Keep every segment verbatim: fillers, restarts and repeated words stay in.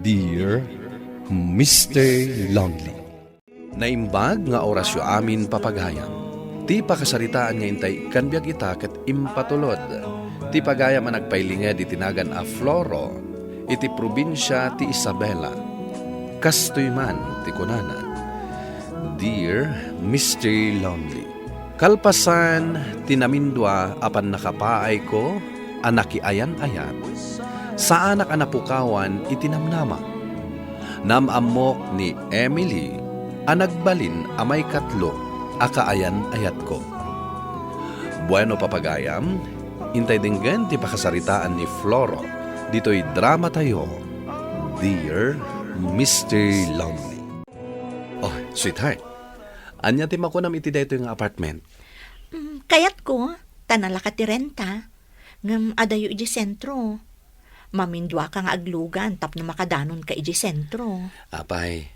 Dear Mister Lonely. Naimbag nga orasyo amin, papagayam. Ti pakasaritaan nga intay ikkan biag ita ket impatulod ti pagayam a nagpailinged iti nagan a Floro iti probinsia ti Isabela. Kastoy man ti kunana, Dear Mister Lonely, kalpasan ti namindua a pannakapaayko a nakiayan-ayat, saanak a napukawan iti namnama. Naam-ammok ni Emily a nagbalin a maikatlo a kaayan-ayatko. Bueno, papagayam, intay denggen ti pakasaritaan ni Floro ditoy dramatayo, Dear Mister Lonely. Oh, sweetheart, ania ti makunam iti daytoy nga apartment? Mm, kayatko, ta nalaka ti renta. Ngem adayo idiay sentro. Maminduaka nga aglugan tapno makadanonka idiay sentro. Apay,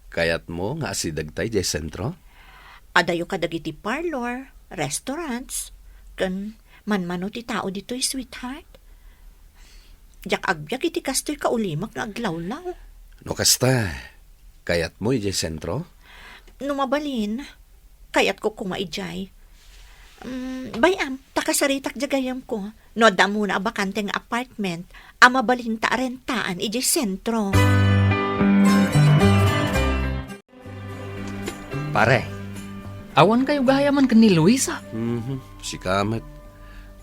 kayatmo nga asidegta idiay sentro? Adayo kadagiti parlor, restaurants, ken manmano ti tao ditoy, sweetheart. Diak agbiag iti kastoy kaulimek nga aglawlaw. No kasta, kayatmo idiay sentro? No mabalin, kayatko koma idiay. Mm, bay-am, ta kasaritak diay gayyemko. No adda ammona a bakante nga apartment a mabalinta a rentaan idiay sentro. Pare, awan kayo gayaman ken ni Luisa? Mhm, sika met.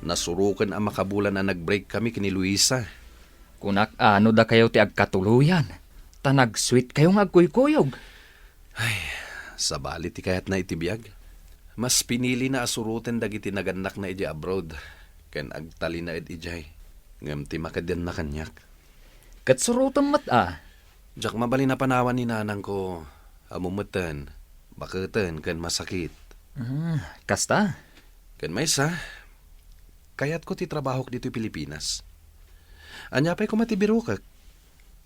Nasuroken a makabulan a nag-break kami ken ni Luisa. Kunak a no dakayo ti agkatuloyan, ta nag-sweet kayo nga agkuykuyog. Ay, sabali ti kayatna iti biag. Mas pinilina a suroten dagiti nagannakna idiay abroad ken agtalinaed idiay. Ngem ti makeddenna kaniak. Ket surotem met a. Diak mabalin a panawan ni nanangko, ammom metten, baketen ken masakit. Ah, kasta? Ken maysa, kayatko ti trabahok ditoy Pilipinas. Ania pay koma ti birokek?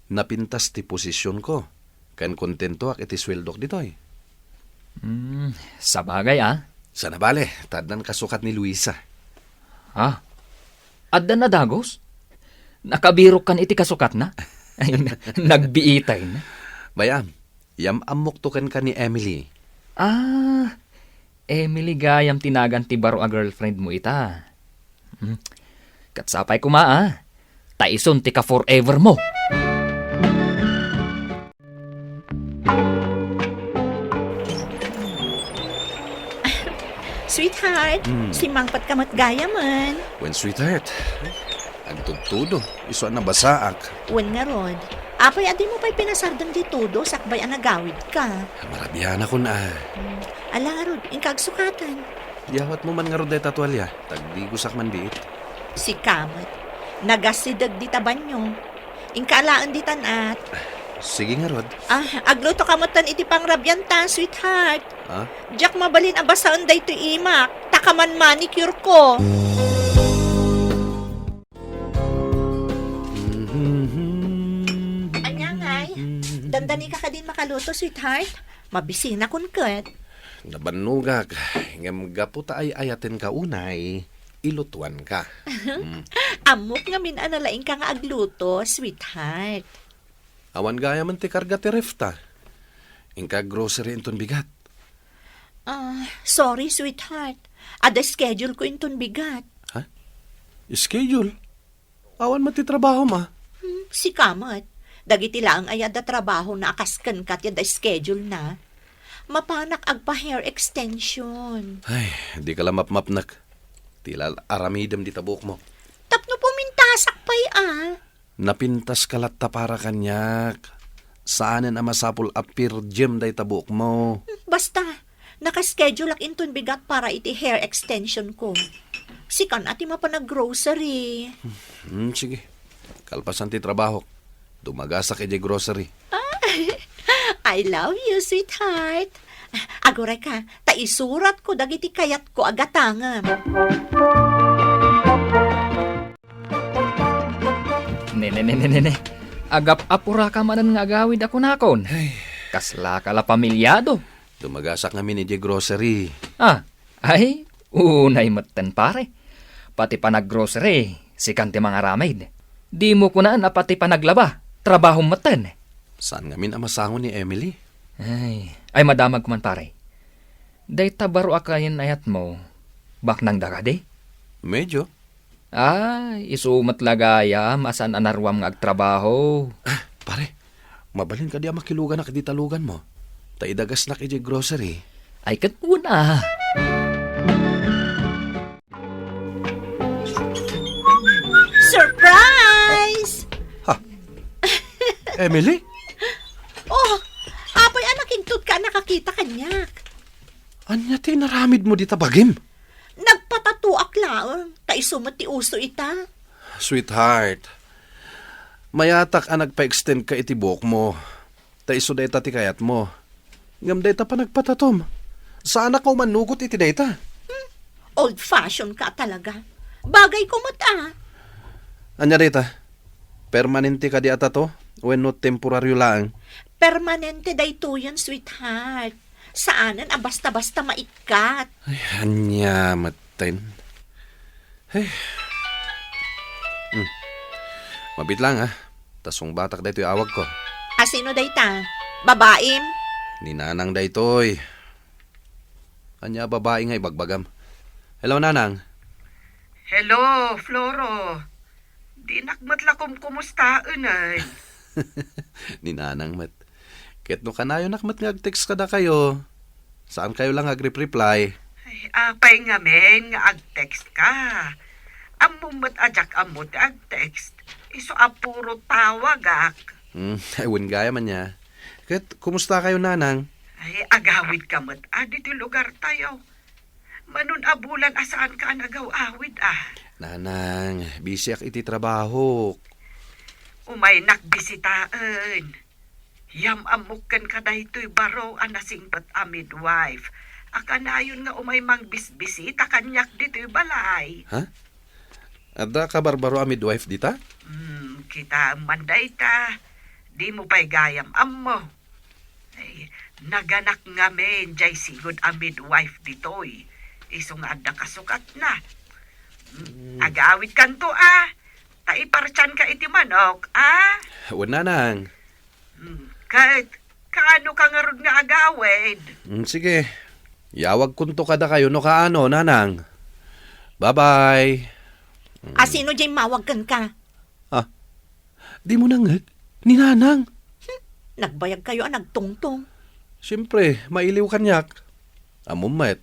Napintas ti posisionko, ken kontentoak iti sueldok ditoy. Hmm, sabagay a. Sana bale, ta addan kasukat ni Luisa. Ha? Addan a dagus? Nakabirok kan iti kasukatna? Ay, na-, nagbiitay na. Bay-am, yam-ammokto kenka ni Emily. Ah, Emily gayam ti nagan ti baro a girlfriend mo ita. Hmm. Ket sapay koma a, ta isun ti ka-forever mo. Sweetheart, Hmm. simmangpetka met gayamen. Wen, sweetheart, agtudtudo, isu a nabasaak. Wen ngarud, apay a dimo pay pinasardeng diay tudo sakbay a nagawidka? Marabianakon a. Hmm. Ala ngarud, inka agsukaten. Iyawatmo man ngarud dayta tualia, ta agdigosak man biit. Sika met. Nagasideg dita banio. Inka alaen ditan at. Sige ngarud. Ah, aglutoka metten iti pangrabianta, sweetheart. Ha? Diak mabalin a basaen daytoy imak, ta kaman-manicure ko. Ania ngay? Dandanika kadin makaluto, sweetheart? Mabisinakon ket. Nabannogak, ngem gapu ta ay-ayatenka unay, ilutuanka. Mm. Ammok ngamin a nalaingka nga agluto, sweetheart. Awan gayamen ti karga ti refta. Inka grocery inton bigat. Ah, sorry, sweetheart. Adda schedule ko inton bigat. Ha? Schedule? Awan met ti trabahom a. Hmm, sika met. Dagiti laeng aya adda trabahona a kas kenka ti adda schedule na. Mapanak agpa-hair extension. Ay, dika la mapmapnek. Ti la aramidem dita buokmo. Tapno pumintasak pay a. Napintaska latta para kaniak. Saanen a masapul a pirjem dayta buokmo. Hmm, basta, naka-scheduleak inton bigat para iti hair extension ko. Sikan a ti mapan ag-grocery. Hmm, sige. Kalpasan ti trabahok, dumagasak idiay grocery. Ah, I love you, sweetheart. Agurayka, ta isuratko dagiti kayatko a gatangem. Ne, ne, ne, ne, ne, ne. Agap-apuraka manen nga agawid a kunakon. Ay. Kaslaka la pamilyado. Dumagasak ngamin idiay grocery. Ah, ay, unay metten, pare. Pati panag-grocery, sikan ti mangaramid. Dimo kunaan a pati panaglaba. trabahom metten. Saan ngamin a masango ni Emily? Ay, ay, madamag man, pare. Dayta baro a kayan-ayatmo, baknangda kadi? Medyo. Ay, isu met la gayam a saan a naruam nga agtrabaho. Ah, pare, mabalin kadi a makiluganak iti taluganmo? Ta idagasnak idiay grocery. Ay, ket una. Surprise! Ha? Emily? Oh, apay a nakintot ka a nakakita kaniak? Ania ti inaramidmo dita bagim? Nagpatatoak laeng, ta isu met ti uso ita. Sweetheart, mayatak a nagpa-extend ka iti buokmo, ta isu dayta ti kayatmo. Ngem dayta panagpatatom, saanak nga umanugot iti dayta. Hmm, old fashion ka talaga. Bagay ko met, ah. Ania dayta? Permanente kadi a tato wenno temporario laeng? Permanente daytoyen, sweetheart. Saanen a basta-basta maikkat. Ay, ania metten. Ay. Hmm. Mabiit laeng, ah. Ta sungbatak daytoy awagko. A sino dayta? Babaim? Ni Nanang daytoy. Ania a babai nga ibagbagam? Hello, Nanang. Hello, Floro. Dinak met la kumkumustaen, ay. Ni Nanang met. Ket no kanayonak met nga ag-text kadakayo, saankayo la nga agrep-reply. Ay, apay ngamin nga ag-text ka? Ammom met a diak ammo ti ag-text. Isu a puro tawagak. Hmm, ay, wen gayam ania. Ket, kumusta kayo, Nanang? Ay, agawid ka met, a, ditoy lugar tayo. Manon a bulan a saan ka a nagaw-awid, a. Nanang, busy ak iti trabaho. Umaynak bisitaen. Yam-ammok kenka daytoy baro a nasingpet a midwife a kanayon nga umay mangbisbisita kaniak ditoy balay. Ha? Adda kabarbaro a midwife dita? Hmm, kitaem man dayta. Dimo pay gayam ammo. Ay, naganak ngamin jay sigud a midwife ditoy. Isu nga adda kasukatna. Hmm, hmm. Agawidkanto, a. Ta ipartianka iti manok, a. Wen, Nanang. Hmm, ket, kaano ka ngarud nga agawid? Hmm, sige. Yawagkonto kadakayo no kaano, Nanang. Bye-bye. Hmm. A, sino jay mawag kenka? Ah, dimo nangngeg? Ni Nanang. Hmm, nagbayag kayo a nagtungtong. Siyempre, mailiw kaniak. Ammom met,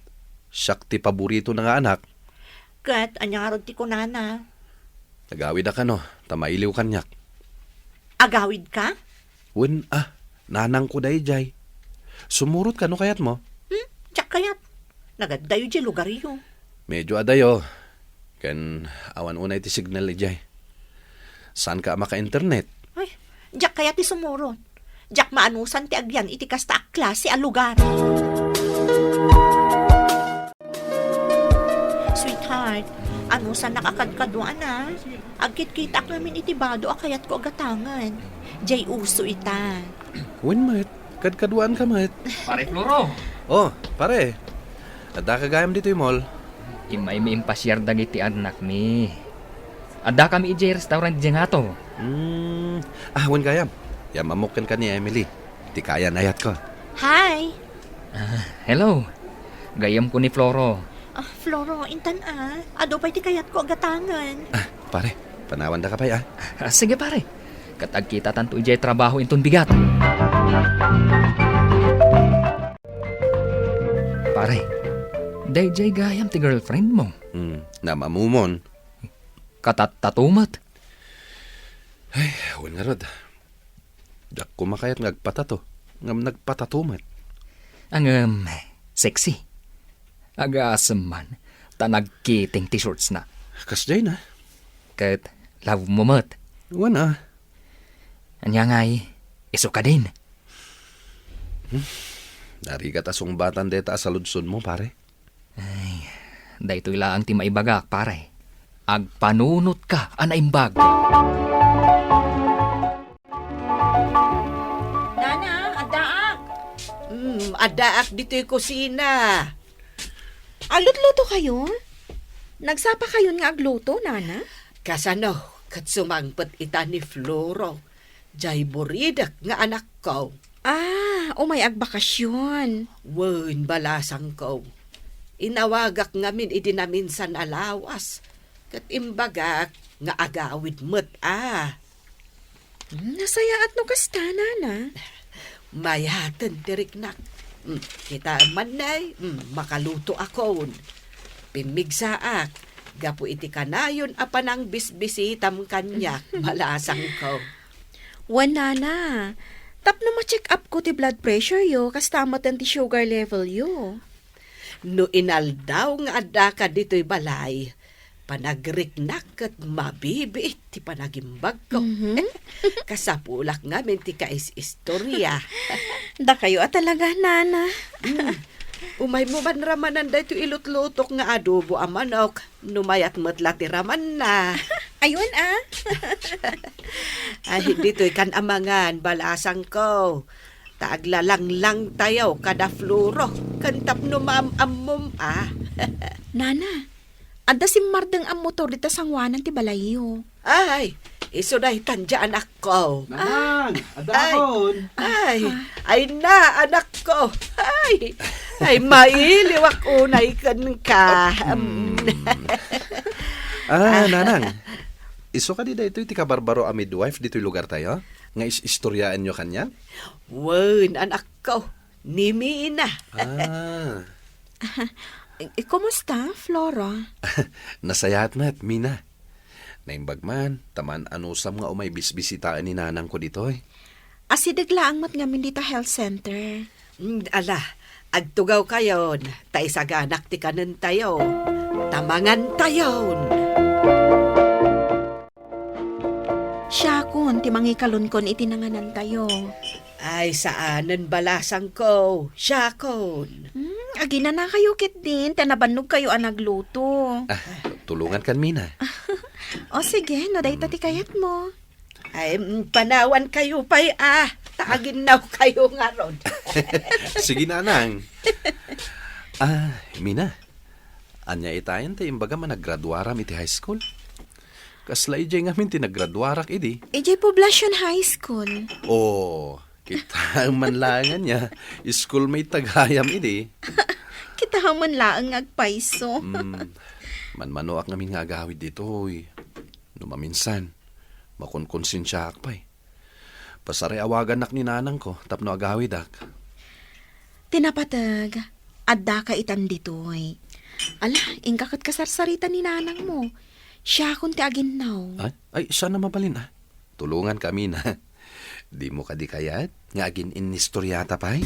siak ti paboritona nga anak. Ket ania ngarud ti kunana? Agawid a kano, ta mailiw kaniak. Agawid ka? Wen, a, nanangko daydiay. Sumurot ka no kayatmo. Hmm, diak kayat. Nagaddayo diay lugaryo. Medyo adayo. Ken awan unay ti signal idiay. Saanka a maka-internet? Ay, diak kayat ti sumurot. Diak maanusan ti agyan iti kasta a klase a lugar. Sweetheart, anusannak a kadkaduan, a. Agkitkitaak ngamin iti bado a kayatko a gatangen. Diay uso ita. Wen met, kadkaduaanka met. Pare Floro. Oh, pare. Addaka gayam ditoy mall? Immaymi impasiar dagiti annakmi. Addakami idiay restaurant idiay ngato. Hmm. Ah, wen gayam. Yam-ammok kenka ni Emily. Ti kayan-ayatko. Hi. Ah, hello. Gayyemko ni Floro. Ah, Floro, intan a. Adu pay ti kayatko a gatangen. Ah, pare, panawandaka pay, a. Ah, sige, pare. Ket agkitatanto idiay trabaho inton bigat. Pare, daydiay gayam ti girlfriendmo. Hmm, nam-ammomon. Katattato met. Ay, wen ngarud. Diak koma kayat nga agpatato, ngem nagpatato met. Ngem, sexy. Agasem man, ta nagkiting ti shortsna. Kasdiay na. Ket love mo met. Wen a. Ania ngay, isu kadin? Hmm. Narigat a sungbatan dayta a saludsodmo, pare. Ay, daytoy laeng ti maibagak, pare. Agpanunotka a naimbag. Nana, addaak. Hmm, addaak ditoy kusina. Aglutluto kayo? Nagsapa kayon nga agluto, Nana? Kasano, ket sumangpet ita ni Floro. Jay buridek nga anakko. Ah, umay agbakasyon. Wen, balasangko. Inawagak ngamin idi naminsan a lawas. Ket imbagak nga agawid met a. Hmm, nasayaat no kasta, nana. Mayaten ti riknak. Hmm, kita man nay, hmm, makaluto akon. Pimmigsaak, gapu iti kanayon a panangbisbisitam kaniak, balasangko. Wen, nana. Tapno ma-check up ko ti blood pressure yo, kasta met ti sugar level yo. No inaldaw nga addaka ditoy balay, panagriknak ket mabibiit ti panagimbagko. Mhm. Kasapulak ngamin ti kais-istorya. Dakayo a talaga, nana. Mm. Umaymo man ramanan daytoy ilutlutok nga adobo a manok, no mayat met la ti ramanna. Ayun, ah. Ay, ditoy kan amangan, balasangko. Ta aglalanglang tayo kada Floro, ken tapno maam-ammom a. Nana, adda simmardeng a motor dita sanguanan ti balayyo. Ay, isu daytan dia, anakko. Nanang, adda Ay. akon. Ay, ay na, anakko. Ay, ay, mailiwak unay kenka. Hmm. Ah, Ah. Nanang, isu kadi daytoy ti kabarbaro a midwife ditoy lugar tayo? Nga is-istoryaanyo kaniak? Wen, anakko, ni Mina. Ah. Eh, kumusta, Flora? Nasayaat met, Mina. Naimbag man, ta maan-anusam nga umay bisbisitaen ni nanangko ditoy. Asideg laeng met ngamin dita health center. Mm, ala, agtugawkayon, ta isaganak ti kanentayo. Ta mangantayon. Siakon ti mangikalonkon iti nanganantayo. Ay, saanen, balasangko. Siakon. Hmm, aginanakayo ketdin, ta nabannogkayo a nagluto. Ah, tulongankan, Mina. O sige, no dayta ti kayatmo. Ay, mm, panawankayo pay, ah. Ta aginnawkayo ngarud. Sige, nanang. Ah, Mina, ania itayen ti imbagam a naggraduaram iti high school? Kasla idiay ngamin ti naggraduarak idi. Idiay Poblacion High School. Oh, kita man laeng ania, schoolmate ta gayam idi. Kita man laeng nga agpayso. Mm, manmanoak ngamin nga agawid ditoy. No maminsan, makonkonsensiaak pay. Pasariawagannak ni nanangko tapno agawidak. Ti napateg, addaka itan ditoy. Ala, inka ket kasarsarita ni nanangmo. Siakon ti aginnaw. Ay, ay, saan a mabalin, ah. Tulonganka, Mina. Dimo kadi kayat nga agin-innistoriata pay?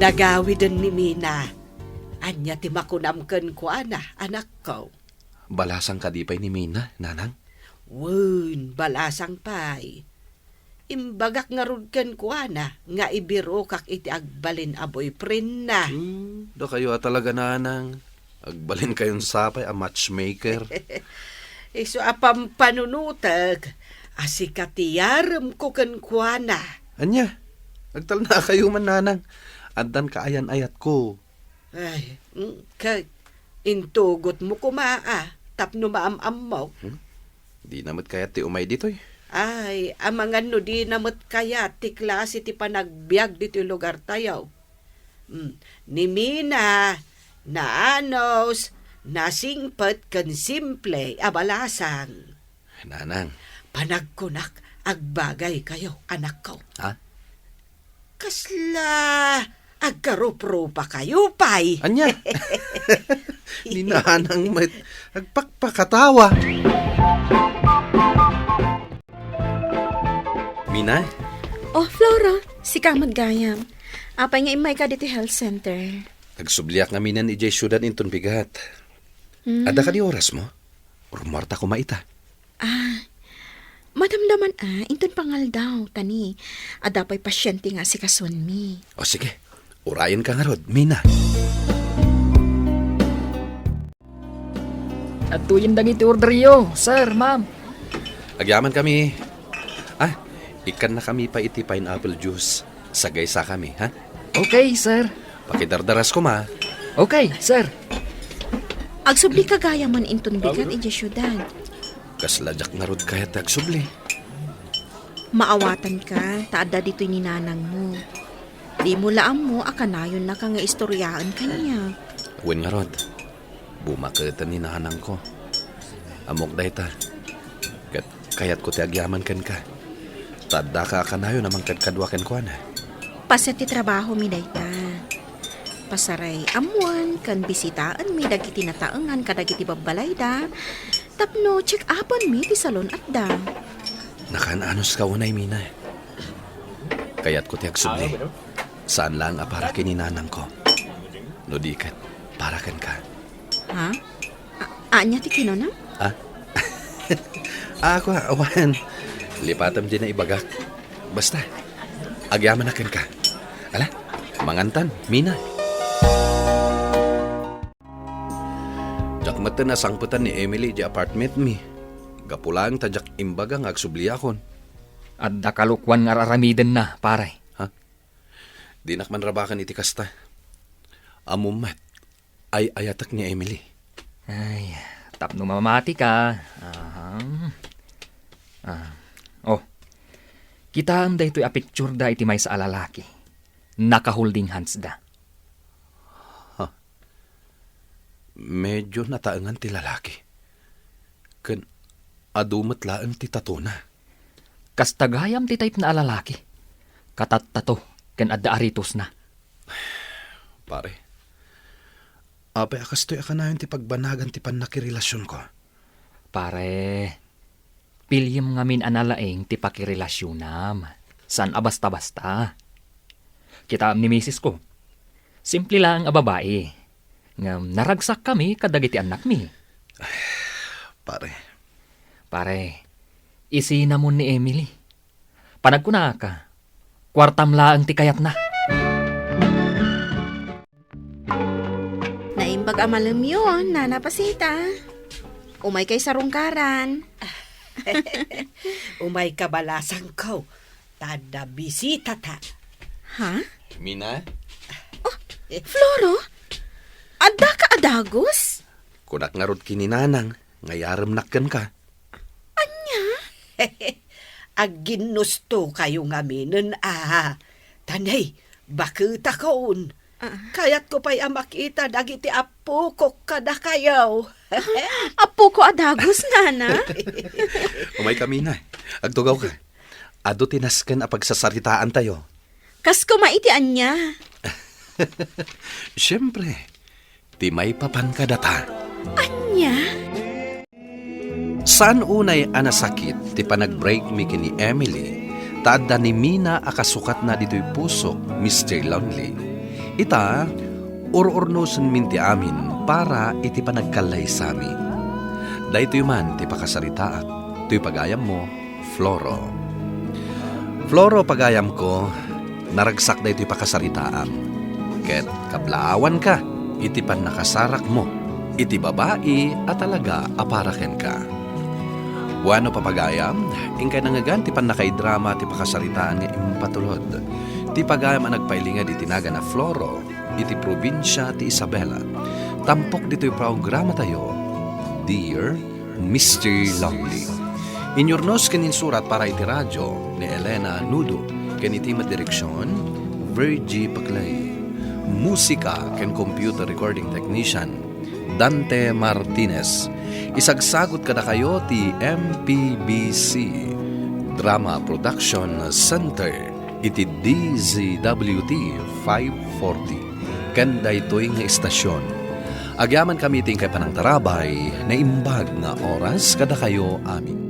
Nagawiden ni Mina. Ania ti makunam kenkuana, anakko? Balasang kadi pay ni Mina, nanang? Wen, balasang pay. Imbagak ngarud kenkuana nga ibirokak iti agbalin a boyfriendna. Hmm, dakayo a talaga, nanang. Agbalinkayon sa pay a matchmaker. Isu a pampanunotek a sika ti yaremko kenkuana. Ania? Agtalnakayo man, nanang. Addan kaayan-ayatko. Ay, mm, kay, intugotmo koma a, tapno maam-ammok. Hmm? Dina met kayat ti umay ditoy? Ay, amangan no dina met kayat ti klase ti panagbiag ditoy lugartayo. Mm, ni Mina, naanus, nasingpet ken simple a balasang. Nanang. Panagkunak, agbagaykayo, anakko. Ha? Kasla agkaruprupakayo pay. Ania? Ni nanang met agpakpakatawa. Mina? Oh, Flora, sika met gayam. Apay nga immayka ditoy health center? Agsubliak ngaminen idiay siudad inton bigat. Hmm. Adda kadi orasmo? Rummuarta koma ita. Ah, madamdaman a, inton pangaldaw, ta ni, adda pay pasiente nga asikasuenmi. O sige, urayenka ngarud, Mina. Adtoyen dagiti orderyo, sir, ma'am. Agyamankami. Ah, ikkannakami pay iti pineapple juice. Sagaysakami, ha? Okay, sir. Pakidardaras koma. Okay, sir. Agsublika gayam inton bigat idiay siudad. Kasla diak ngarud kayat ti agsubli. Maawatanka, ta adda ditoy ni nanangmo. Dimo la ammo a kanayonnaka nga istoriaen kaniak. Wen ngarud, bumaketen ni nanangko. Ammok dayta. Ket kayatko ti agyaman kenka. Ta addaka a kanayon a mangkadkadua kenkuana. Paset ti trabahomi dayta. Pasaray ammoen ken bisitaenmi dagiti nataengan kadagiti babbalayda tapno check-upenmi ti salon-atda. Nakaan-anuska unay, Mina. Kayatko ti agsubli. Saan laeng a para ken ni nanangko. No di ket, para kenka. Ha? A-, ania ti kinunam? Ah? Ah, ako, awan. Lipatem diay naibagak. Basta, agyamanak kenka. Ala, mangantan, Mina. Diak metten a sangpetan ni Emily di apartmentmi. Gapu laeng ta diak imbaga nga agsubliakon. Adda kalokuan nga ar-aramidenna, pare. Ha? Dinak man rabaken iti kasta. Ammom met, ay-ayatek ni Emily. Ay, tapno mamatika. Aha. Ah, oh. Kitaem daytoy a picture da iti maysa a lalaki. Naka-holding hands da. Ha? Medyo nataengan ti lalaki. Ken adu met laeng ti tatona. Kasta gayam ti type na a lalaki. Katattato ken adda aritosna. Pare, apay a kastoy a kanayon ti pagbanagan ti pannakirelasionko? Pare, piliem ngamin a nalaing ti pakirelasionam. Saan a basta-basta. Kitaem ni misis ko. Simple laeng a babai. Ngem naragsakkami kadagiti annakmi. Pare. Pare, isinamon ni Emily. Panagkunaka, kuartam laeng ti kayatna. Naimbag a malemyo, Nana Pasita. Umaykay sarungkaran. Umayka balasangko, ta adda bisitata. Ha? Mina? Oh, Floro? Addaka a dagus? Kunak ngarud ken ni nanang nga iyaremnak kenka. Ania? Agginnustokayo ngaminen a. Tanay, baketakon. Ah. Kayatko pay a makita dagiti appokok kadakayo. Ah, appoko a dagus, Nana? Umayka, Mina. Agtugawka. Adu ti nasken a pagsasaritaantayo. Kas koma iti ania? Siempre, ti maipapan kadata. Ania? Saan unay a nasakit ti panag-break mi ken ni Emily, ta adda ni Mina a kasukatna ditoy pusok, Mister Lonely. Ita, ur-urnosenmin ti amin para iti panagkallaysami. Daytoy man ti pakasaritaak, toy pagayammo, Floro. Floro, pagayamko, naragsak daytoy pakasaritaam. Ket kablaawanka iti pannakasarakmo iti babai a talaga a para kenka. Wenno, papagayam, inkay nangngegan ti pannakaidrama ti pakasaritaan nga impatulod ti pagayam a nagpailinged iti nagan a Floro iti probinsia ti Isabela. Tampok ditoy programatayo, Dear Mister Lonely. Inyurnos ken insurat para iti radio ni Elena Nudo ken iti met direksion, Virgie Paclay. Musika ken computer recording technician, Dante Martinez. Isagsagut kadakayo ti M P B C Drama Production Center iti D Z W T five forty. Ken daytoy nga istasyon, agyamankami iti inkay panangtarabay, naimbag nga oras kadakayo amin.